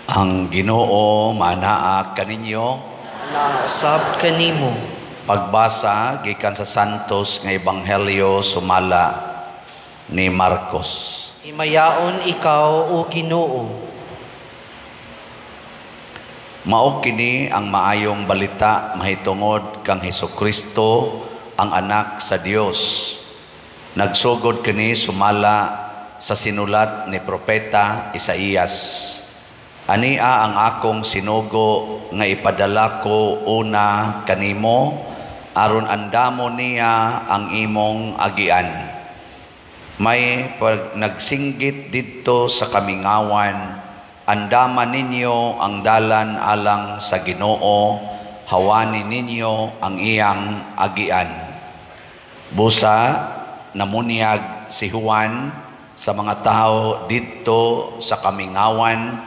Ang Ginoo manaa kaninyo. Usab kanimo. Pagbasa gikan sa Santos nga Ebanghelyo sumala ni Marcos. Himayaon ikaw, o Ginoo. Mao kini ang maayong balita mahitungod kang Hesukristo, ang anak sa Dios. Nagsugod kini sumala sa sinulat ni propeta Isaías. Ania ang akong sinugo nga ipadala ko una kanimo, aron andamo niya ang imong agian. May pag nagsinggit didto sa kamingawan, andama ninyo ang dalan alang sa Ginoo, hawani ninyo ang iyang agian. Busa namunyag si Juan sa mga tao didto sa kamingawan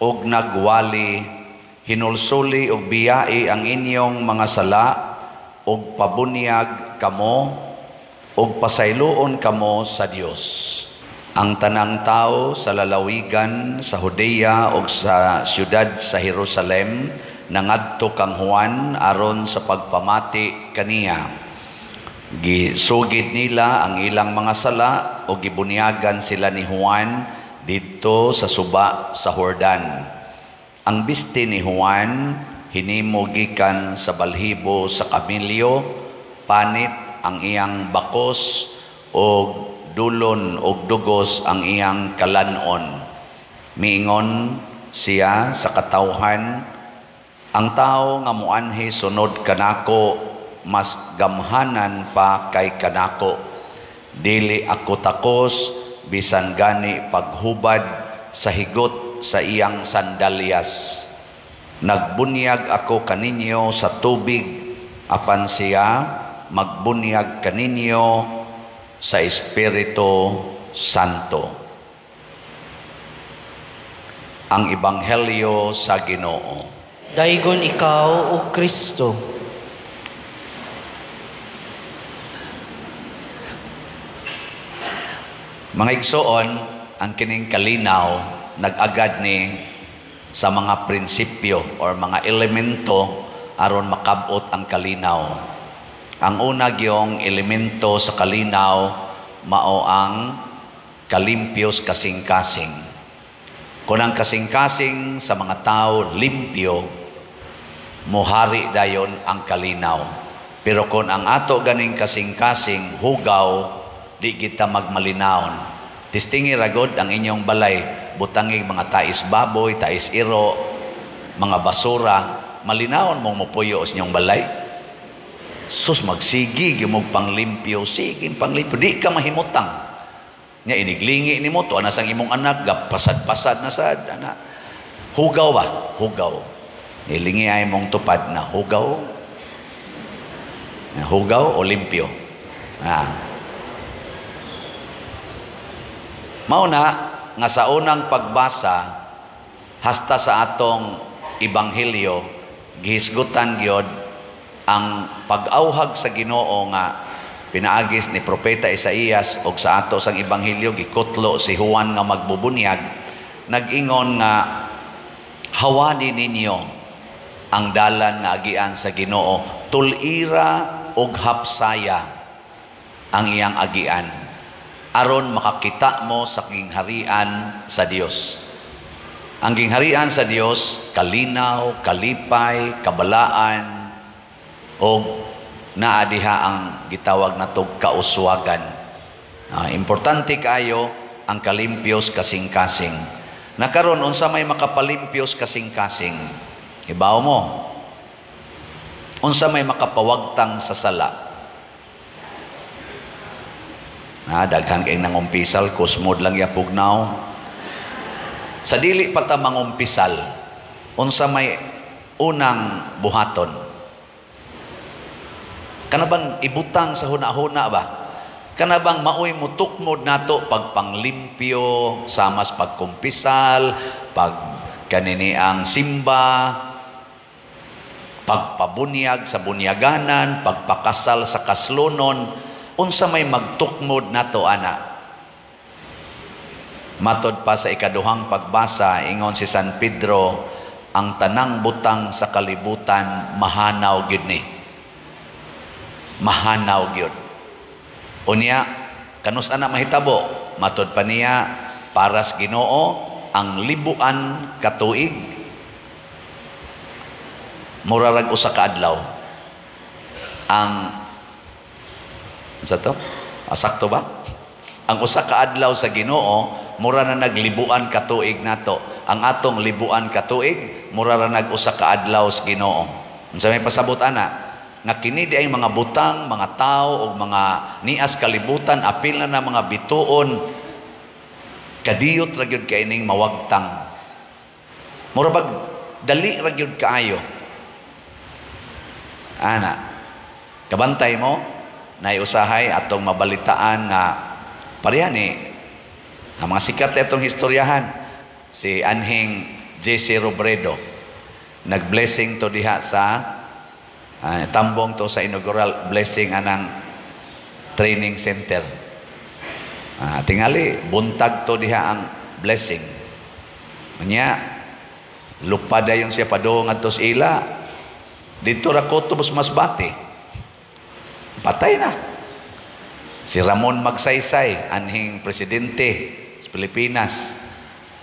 og nagwali, hinulsuli og biyai ang inyong mga sala og pabunyag kamo og pasayloon kamo sa Dios. Ang tanang tao sa lalawigan sa Judea og sa siyudad sa Jerusalem nangadto kang Juan aron sa pagpamati kaniya. Gisugid nila ang ilang mga sala og gibunyagan sila ni Juan didto sa suba sa Jordan. Ang bisti ni Juan hinimo gikan sa balhibo sa kamilyo, panit ang iyang bakos og dulon og dugos ang iyang kalanon. Miingon siya sa katawhan, ang tao nga muanhi sunod kanako mas gamhanan pa kay kanako. Dili ako takos bisan gani paghubad sa higot sa iyang sandalyas. Nagbunyag ako kaninyo sa tubig, apan siya magbunyag kaninyo sa Espiritu Santo. Ang Ebanghelyo sa Ginoo. Daygon ikaw, o Kristo. Mga igsoon, ang kining kalinaw nag-agad ni sa mga prinsipyo or mga elemento aron makabot ang kalinaw. Ang una gyong elemento sa kalinaw mao ang kalimpios kasing-kasing. Kung ang kasing-kasing sa mga tao limpyo, muhari dayon ang kalinaw. Pero kung ang ato ganing kasing-kasing hugaw, di kita magmalinawon. Testingi ragod ang inyong balay, butangi mga tais baboy, tais iro, mga basura, malinawon mong mupuyo sa inyong balay. Sus, magsigi gyud panglimpyo, sige panglimpyo, di ka mahimutang. Nya iniglingi nimo tuwa na sang imong anak, gapasad-pasad na sad ana. Hugaw ba? Hugaw. Nilingi ay mong tupad na hugaw. Hugaw o limpyo. Ah. Mao na nga sa unang pagbasa hasta sa atong ebanghelyo gihisgutan gyud ang pag-awhag sa Ginoo nga pinaagis ni propeta Isaías og sa ato sang ebanghelyo gikutlo si Juan nga magbubunyag, nag-ingon nga hawani ninyo ang dalan nga agian sa Ginoo, tulira og hapsaya ang iyang agian aron makakita mo sa gingharian sa Dios. Ang gingharian sa Dios kalinaw, kalipay, kabalaan og naa diha ang gitawag natog kauswagan. Importante kaayo ang kalimpios kasing-kasing. Nakaron unsa may makapalimpios kasing-kasing? Ibaw mo. Unsa may makapawagtang sa sala? Daghan kay nangumpisal, kusmod lang yapugnaw. Sa dili pa ta mangumpisal, unsa may unang buhaton? Kana bang ibutang sa huna-huna ba? Kana bang maoy mutukmod nato pagpanglimpyo, samas pagkumpisal, pag kanini ang simba, pagpabunyag sa bunyaganan, pagpakasal sa kaslonon, unsa may magtukmod nato ana? Matod pa sa ikaduhang pagbasa, ingon si San Pedro, ang tanang butang sa kalibutan mahanaw gyud ni. Mahanaw gyud. Unya, kanus ana mahitabo? Matod pa niya, paras Ginoo ang libuan ka tuig mura rag usa ka adlaw. Ang sa to? Sakto ba? Ang usa ka adlaw sa Ginoo mura na naglibuan ka tuig nato. Ang atong libuan ka tuig mura ra nag usa ka adlaw sa Ginoo. Unsa may pasabot ana? Nga kini di ay mga butang, mga tao ug mga nias kalibutan, apil na na mga bituon, kadiyot ra gyud kay ning mawagtang. Mura bag dali ra gyud kaayo. Ana, kabantay mo nay usahay atong mabalitaan nga pareha ni ang mga sikat na itong istoryahan, si Anhing J.C. Robredo, nagblessing to diha sa tambong to sa inaugural blessing anang training center. Tingali buntag to diha ang blessing. Unya lupad dayon siya padung ngadto sa ila didto ra kutob sa Masbate. Patay na. Si Ramon Magsaysay, anhing presidente sa Pilipinas.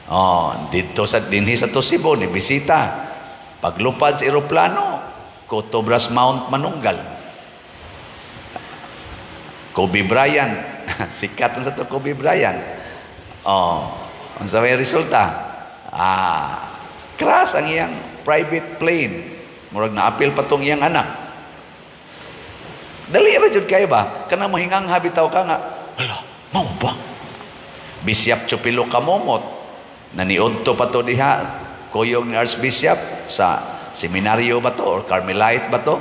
Oh, didto sa dinhi sa Cebu ni bisita. Paglupad sa eroplano, kutob ras Mount Manunggal. Kobe Bryant, sikat sa to Kobe Bryant. Oh, unsa may resulta? Crash ang iyang private plane. Murag naapil pa tong iyang anak. Dali ra jud kayo ba? Kana mohingang bitaw ka nga, hala, mao ba? Bishop Chupilo Camomot, naniudto pa to diha, kuyog ni Archbishop sa seminaryo ba to or Carmelite ba to?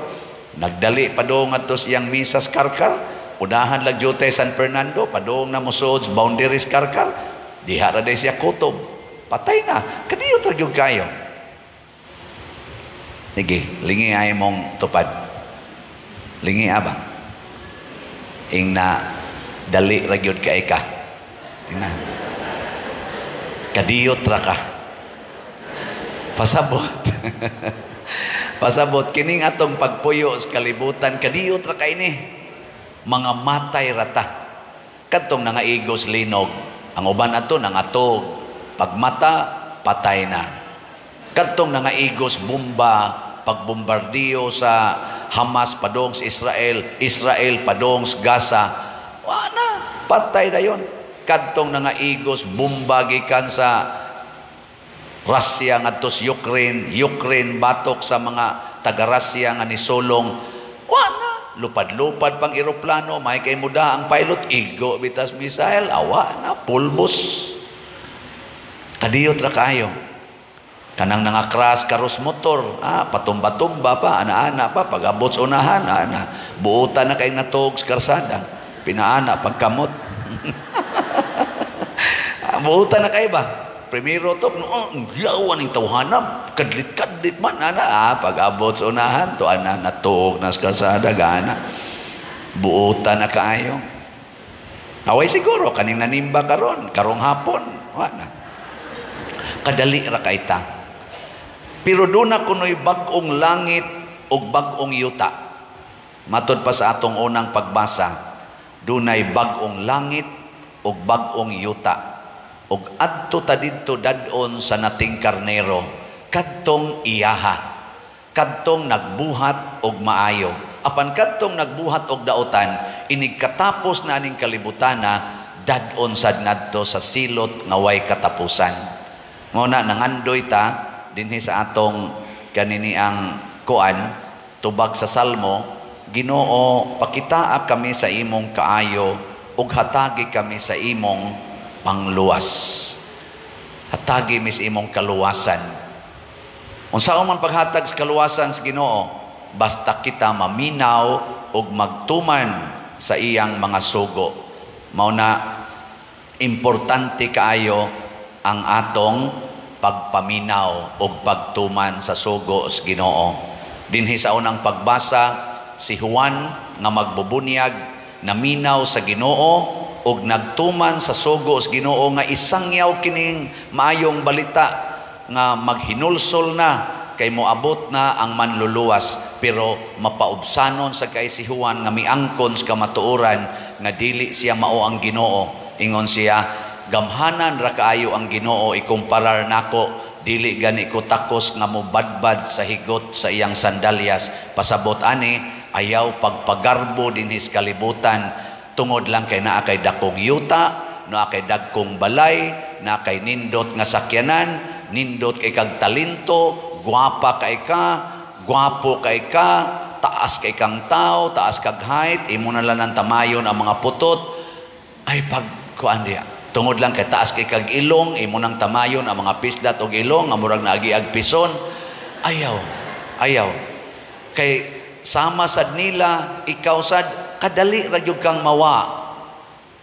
Nagdali pa do ngadto sa iyang misas Karkar, unahan lag jutay San Fernando, padung na mosuod sa boundaries Karkar, diha ra day siya kutob. Patay na. Kadiyot ra gyud kayo. Sige, lingi ay mong tupad. Lingi aba. Ing na dali ra gyud kay ka. Ing na. Kadiyot ra ka. Pasabot. Pasabot kining atong pagpuyo sa kalibutan, kadiyot ra kay ni. Mga matay ra ta. Kadtong nangaigos linog, ang uban ato nangatog. Pagmata, patay na. Kadtong nangaigos bomba, pagbombardiyo sa Hamas padong sa Israel, Israel padong sa Gaza, wa na, patay na yon. Kadtong nangaigos bomba gikan sa Russia ngadto sa Ukraine, Ukraine batok sa mga taga-Russia nga nisulong, wa na, lupad-lupad pang eroplano, may kay muda ang pilot, igo bitas missile, awa na, pulbos. Kadiyot ra kaayo. Kanang nangakras karos motor, patumba-tumba pa, ana-ana pa, pag-abot sa unahan, ana, buutan na kay natog sa karsada, pinaana, pagkamot. Buutan na kay ba? Primero to, no, ang yawan ng tawhana, kadlit-kadlit man, ana, pag-abot sa unahan, to ana, natuog na sa karsada, gana, buutan na kaayo. Away siguro, kaning nanimba karon, karong hapon, wala. Kadali ra kay ta. Pero doon na kuno'y bag-ong langit o bag-ong yuta. Matod pa sa atong unang pagbasa, dunay bag-ong langit o bag-ong yuta. Og adto ta didto dad-on sa nating karnero, kadtong iyaha, kadtong nagbuhat og maayo. Apan kadtong nagbuhat og daotan, inig katapos na aning kalibutana, dad-on sad ngadto sa silot nga way katapusan. Mao na nangandoy ta dinhi sa atong kanini ang kuan tubag sa Salmo, Ginoo, pakitaa kami sa imong kaayo ug hatagi kami sa imong pangluwas. Hatagi mi sa imong kaluwasan. Unsa man paghatag sa kaluwasan sa Ginoo, basta kita maminaw ug magtuman sa iyang mga sugo. Mao na importante kaayo ang atong pagpaminaw o pagtuman sa sugo sa Ginoo. Dinhi sa unang pagbasa, si Juan nga magbubunyag naminaw sa Ginoo ug nagtuman sa sugo sa Ginoo nga isangyaw kining maayong balita nga maghinulsol na kay moabot na ang manluluwas, pero mapaubsanon sa kay si Juan nga miangkon sa kamatuoran nga dili siya mao ang Ginoo. Ingon siya, gamhanan ra kaayo ang Ginoo ikumparar nako, dili gani ko takos nga mobadbad sa higot sa iyang sandalyas. Pasabot ani, ayaw pagpagarbo dinhi sa kalibutan tungod lang kay naa kay dakong yuta, naa kay dagkong balay, naa kay nindot nga sakyanan, nindot kay kag talento, guwapa kay ka, guwapo kay ka, taas kay kang tao, taas kag height, imo na lang ang tamayon ang mga putot. Ay pagkuan diya. Tungod lang kay taas kay kag ilong, imo nang tamayon ang mga pislat og ilong, nga murag naagi ag pison. Ayaw, ayaw. Kay sama sad nila, ikaw sad, kadali ra gyud kang mawa.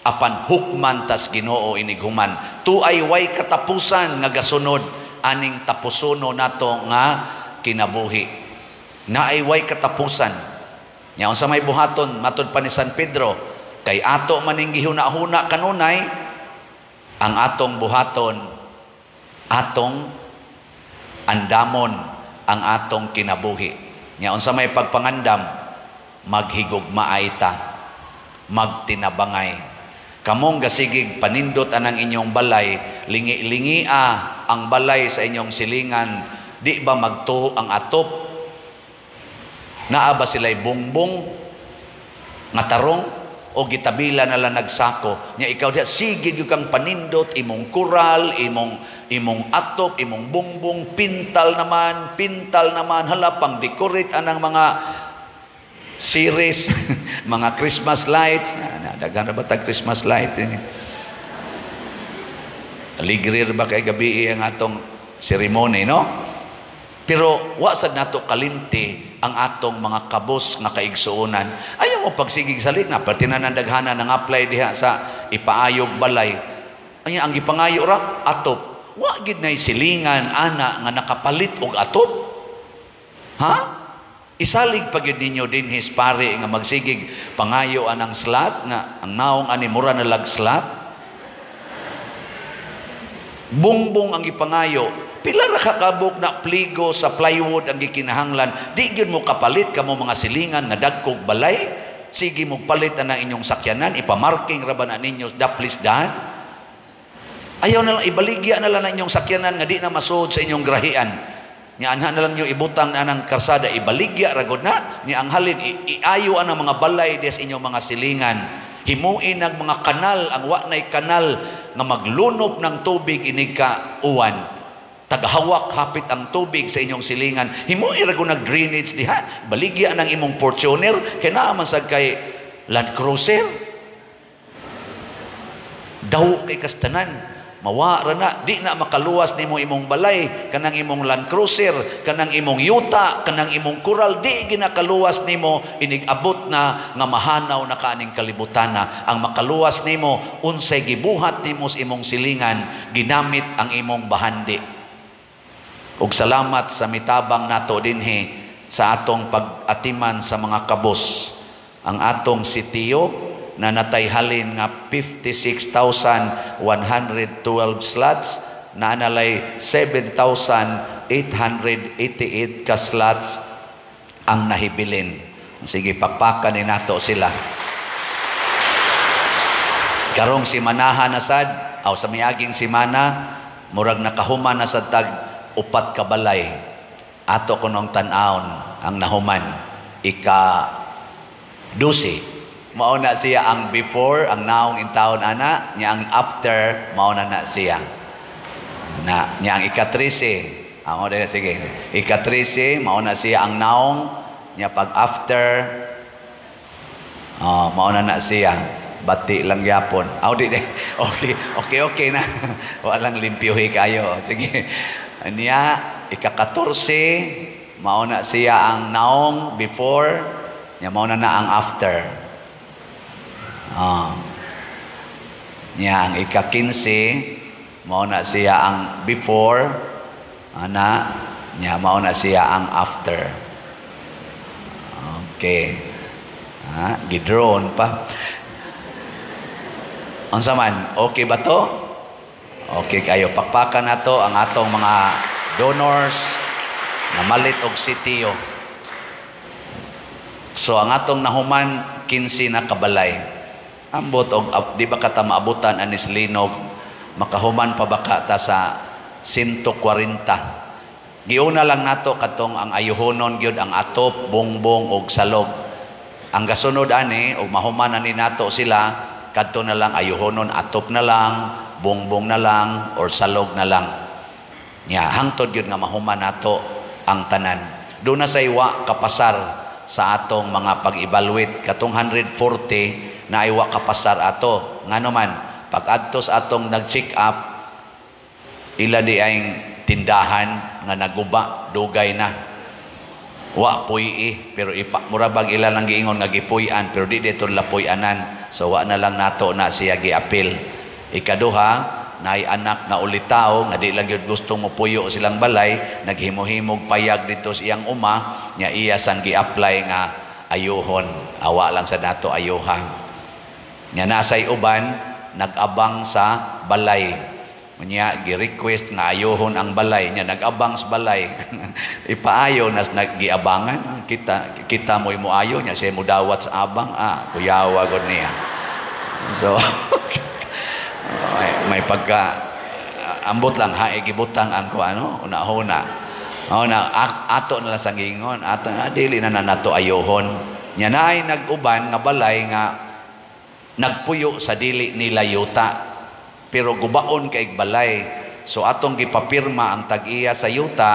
Apan hukman tas Ginoo inighuman. Tuay way katapusan nga gasunod aning tapusono nato nga kinabuhi. Naay way katapusan. Nya unsa may buhaton matud pa ni San Pedro, kay ato maning gihuna-huna kanunay, ang atong buhaton, atong andamon ang atong kinabuhi. Nya unsa may pagpangandam, maghigugmaay ta, magtinabangay. Kamong gasigig panindot anang inyong balay, lingi-lingia ang balay sa inyong silingan, di ba magtuo ang atop? Naa ba sila'y bungbong nga tarong o gitabila na lang nagsako? Nya ikaw diha sige gyud kang panindot imong kural, imong atop, imong bungbong, pintal naman, hala pang decorate anang mga series, mga Christmas lights. Daghan na ba tag Christmas light? Aligrir ba kay gabi ang atong ceremony, no? Pero wa sad nato kalimti ang atong mga kabos nga kaigsuonan. Ayaw mo pagsigig salit nga perti na ng daghana nang apply diha sa ipaayog balay. Anya ang gipangayo ra atop. Wa gid nay silingan ana nga nakapalit og atop. Ha? Isalig pa gyud ninyo dinhi pare nga magsigig pangayo anang slat nga ang naong ani mura na lag slat. Bungbong ang gipangayo. Pila ra ka kabuk na pligo sa plywood ang gikinahanglan. Di gyud mo kapalit kamo mga silingan nga dagkog balay. Sige mo palit anang inyong sakyanan, ipamarking ra ba na ninyo daplis dahan. Ayaw na lang ibaligya na lang ang inyong sakyanan nga di na masuod sa inyong grahian. Nya anha na lang nyo ibutang na anang karsada, ibaligya ra gud na. Nya ang halin iayo ang mga balay des inyong mga silingan. Himuin ang mga kanal, ang wa nay kanal nga maglunop ng tubig inig ka uwan. Tagahawak hapit ang tubig sa inyong silingan. Himuin ra gud nag drainage diha. Baligya ang imong Fortuner kay naa man sad kay Land Cruiser. Daw kay kastanan. Mawa ra na, di na makaluwas nimo imong balay, kanang imong Land Cruiser, kanang imong yuta, kanang imong kural, di ginakaluwas nimo inig-abot na nga mahanaw na kaaning kalibutana. Ang makaluwas nimo unsay gibuhat nimo sa imong silingan, ginamit ang imong bahandi. Ug salamat sa mitabang nato dinhi sa atong pag-atiman sa mga kabos. Ang atong sitio na natay halin nga 56,112 slots, na analay 7,888 ka slots ang nahibilin. Sige, pakpakan ni nato sila. Karong simanaha na sad, aw sa miaging simana, murag nakahuman na sad tag 4 ka balay. Ato kunong tan-awon ang nahuman, ika 12. Mao na siya ang before, ang naong intawon ana, niya ang after, mao na na siya. Na, niya ang ika-13. Amo dili, sige. Ika-13, mao na siya ang naong, niya pag after, oh, mao na na siya. Bati lang yapon. Aw, di, di. Okay, okay, okay na. Walang limpyuhi kayo. Sige. Niya, ika-14, mao na siya ang naong before, niya mao na na ang after. Niya ang ika-15, mao na siya ang before, ana, niya mao na siya ang after. Okay. Ha, gidrone pa. Unsa man, okay ba to? Okay kayo. Pakpakan nato ang atong mga donors na malit og sitio. So ang atong nahuman 15 na kabalay. Ambot og di ba kata maabutan anis linog, makahuman pa ba ka ta sa 140. Giuna lang nato katong ang ayuhonon gyud ang atop, bongbong og salog. Ang gasunod ani og mahuman ani nato sila, kadto na lang ayuhonon, atop na lang, bongbong na lang, or salog na lang. Nya hangtod gyud nga mahuman nato ang tanan. Doon na sa iwa kapasar sa atong mga pag-evaluate katong 140 na iwa kapasar ato. Ngano man pag-adto sa atong nag-check up, ila di ay tindahan nga naguba, dugay na. Wa puy-i, pero ipa mura bag ila lang giingon nga gipuy-an, pero di dito lapuy-anan. So wa na lang nato na siya giapil. Ikaduha, naay anak nga ulitaw nga di lang gyud gustong mopuyo silang balay, naghimo-himog payag dito sa iyang uma, nya iya sang gi-apply nga ayuhon. Awa lang sa nato ayuha. Nya nasay uban nag-abang sa balay. Nya gi-request nga ayuhon ang balay, nya nag-abang sa balay. Ipaayo nas naggiabangan, kita kita mo imo ayo nya siya mo dawat sa abang, kuyawa gud niya. So may pagka ambot lang ha gibutang ang kuano una-una. Oh, na ato na lang sang giingon, ato dili na nato ayuhon. Nya naay nag-uban nga balay nga nagpuyo sa dili nila yuta, pero gubaon kay balay. So atong gipapirma ang tag-iya sa yuta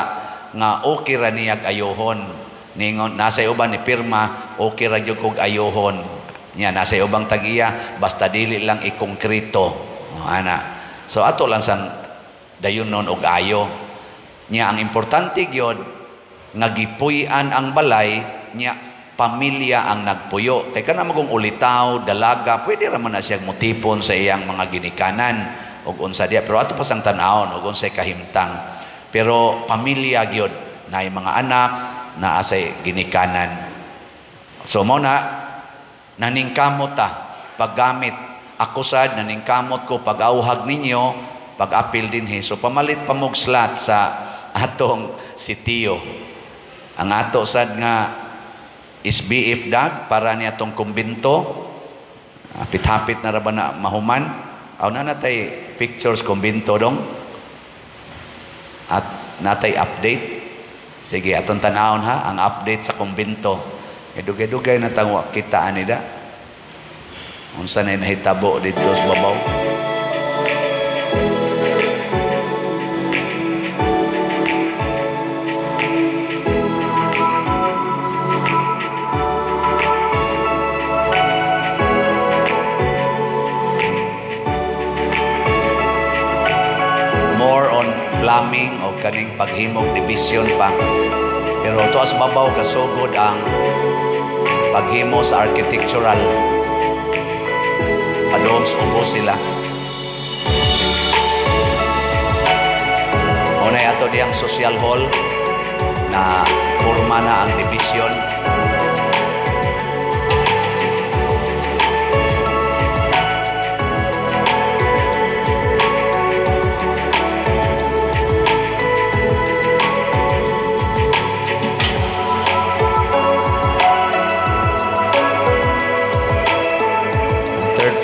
nga okay ra niyag ayuhon. Ningon nasa uban ni pirma okay ra gyud kog ayuhon. Nya nasa ubang tag-iya basta dili lang ikongkrito. O, ana. So ato lang sang dayunon og ayo. Nya ang importante gyud nga gipuy-an ang balay, nya pamilya ang nagpuyo. Kay kana magong ulitaw, dalaga, pwede ra man na siyang motipon sa iyang mga ginikanan og unsa diya. Pero ato pa sang tan-awon og unsay kahimtang. Pero pamilya gyud, naay mga anak, naa say ginikanan. So mo na naningkamot ta paggamit. Ako sad naningkamot ko pag-auhag ninyo, pag-apil dinhi. So pamalit pa mog slot sa atong sitio. Ang ato sad nga SBF dag para niya atong kumbinto. Hapit-hapit na ra ba na mahuman? Aw na natay pictures kumbinto dong. At natay update. Sige, atong tan-awon ha ang update sa kumbinto. Dugay-dugay na tang wa kita ani da. Unsa na nahitabo dito sa babaw? More on plumbing o kaning paghimog division pa. Pero tuas babaw kasugod ang paghimo sa architectural. Padung sa ubos sila. Unay ato diyang social hall na forma na ang division.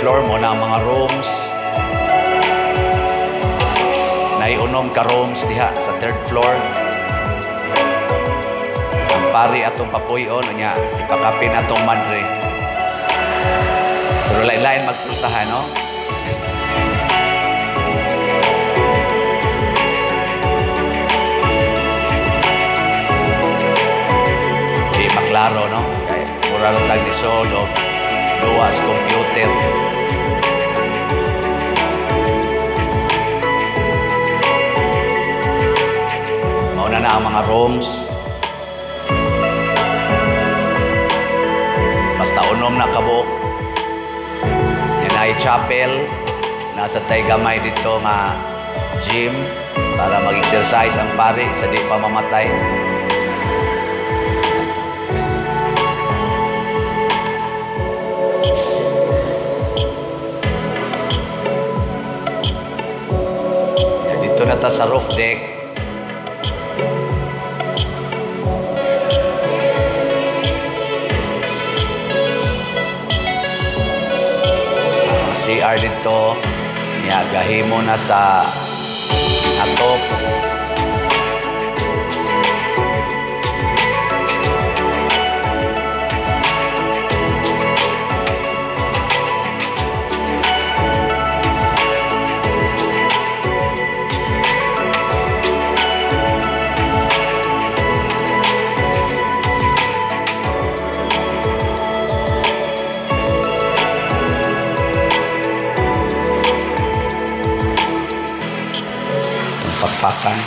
Floor mo na ang mga rooms. Naiunom ka rooms diha sa third floor. Ang pari atong papuyon nya ipakapin atong madre. Pero lain-lain magpultahan, no? Di maklaro, no? Kay mura lang tag ni solo duwa sa computer. Mauna na ang mga rooms. Basta unom na kabuok. Yan ay chapel. Nasa tay gamay dito nga gym para mag-exercise ang pari sa di pa mamatay. ta sa roof deck. CR dito, niya gahimo na sa atop. Pakpakan.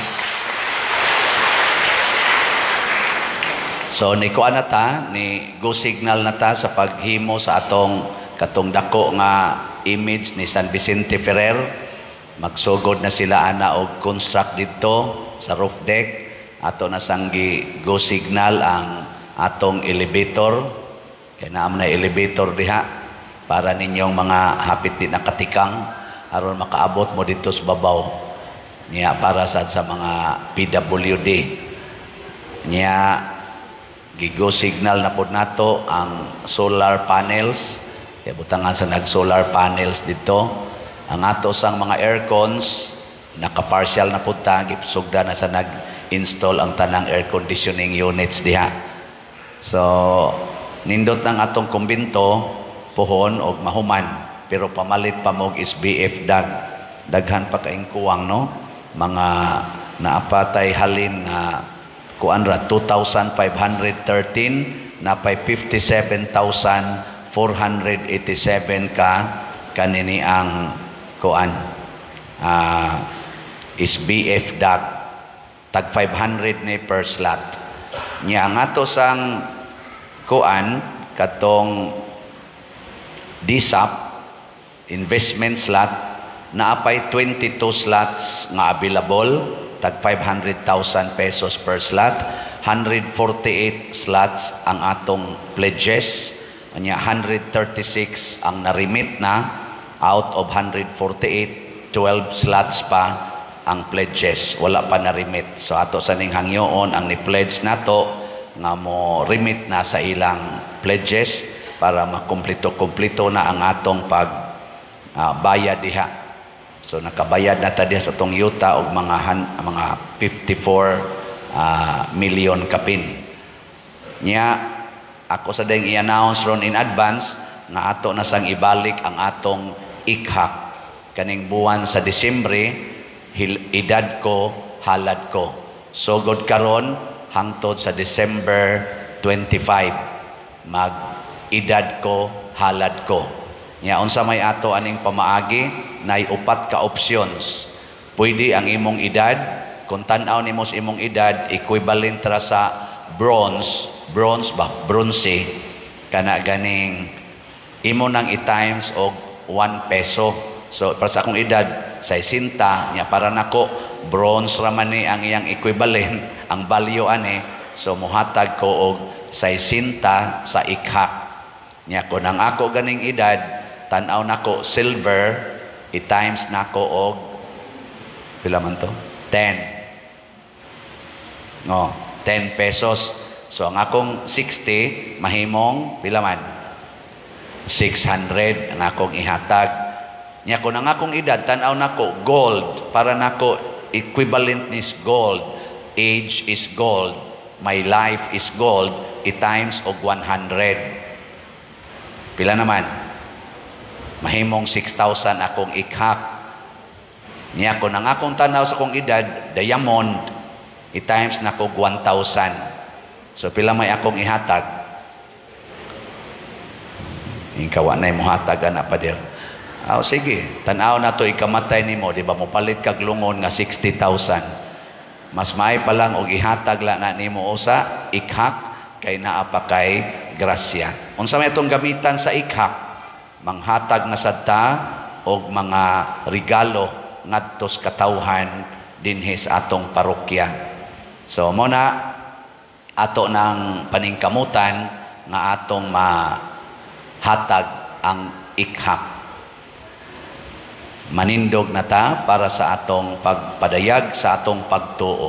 So ni kuan na ta, ni go signal na ta sa paghimo sa atong katong dako nga image ni San Vicente Ferrer. Magsugod na sila ana og construct didto sa roof deck. Ato na sanggi go signal ang atong elevator. Kay naa man na elevator diha para ninyong mga hapit di nakatikang aron makaabot mo didto sa babaw. Niya para sa mga PWD. Niya gigo signal na pod nato ang solar panels. Kaya butangan sa nag-solar panels dito. Ang ato sang mga aircons naka-partial na pod ta, gipsugda na sa nag-install ang tanang air conditioning units diha. So nindot nang atong kumbinto puhon og mahuman, pero pamalit pa mo og SBF dag. Daghan pa kaing kuwang, no? Mga naapatay halin nga kuan ra 2,513, napay 57,487 ka kanini ang kuan SBF dag, tag 500 ni per slot. Nya ang ato sang kuan katong DSAP investment slot, naapay 22 slots nga available, tag 500,000 pesos per slot. 148 slots ang atong pledges, anya 136 ang narimit na out of 148, 12 slots pa ang pledges, wala pa narimit. So ato sa ning hangyoon ang ni-pledge nato nga mo remit na sa ilang pledges para makumpleto-kumpleto na ang atong pag bayad diha. So nakabayad na ta diha sa atong yuta og mga 54 million kapin. Nya ako sa dayong i-announce ron in advance nga ato na sang ibalik ang atong ikhak kaning buwan sa Disyembre, edad ko, halad ko. Sugod karon hangtod sa December 25, mag edad ko, halad ko. Nya unsa may ato aning pamaagi, nay upat ka options. Pwede ang imong edad, kung tan-aw nimo sa imong edad equivalent ra sa bronze, bronze ba, bronze kana ganing imo nang i-times og 1 peso. So para sa akong edad 60, nya para nako bronze ra man ni ang iyang equivalent, ang value ani. So mohatag ko og 60 sa ikhak. Nya kun ang ako ganing edad, tan-aw nako silver, i-times nako og pila man to? 10. Oh, 10 pesos. So ang akong 60 mahimong pila man? 600 ang akong ihatag. Nya kun ang akong edad, tan-aw nako gold, para nako equivalent is gold. Age is gold, my life is gold, i-times og 100. Pila naman? Mahimong 6,000 akong ikhak. Niya kun ang akong tanaw sa akong edad, diamond, i-times na ko 1,000. So pila may akong ihatag? Ikaw na muhatag ana pader. Aw sige, tan-aw na to ikamatay nimo, di ba mopalit kag lungon nga 60,000. Mas maay pa lang og ihatag la na nimo usa ikhak kay naa pa kay grasya. Unsa may atong gamitan sa ikhak? Manghatag na sad ta og mga regalo ngadto sa katawhan dinhi sa atong parokya. So mo na ato nang paningkamutan nga atong mahatag ang ikhak. Manindog na ta para sa atong pagpadayag sa atong pagtuo.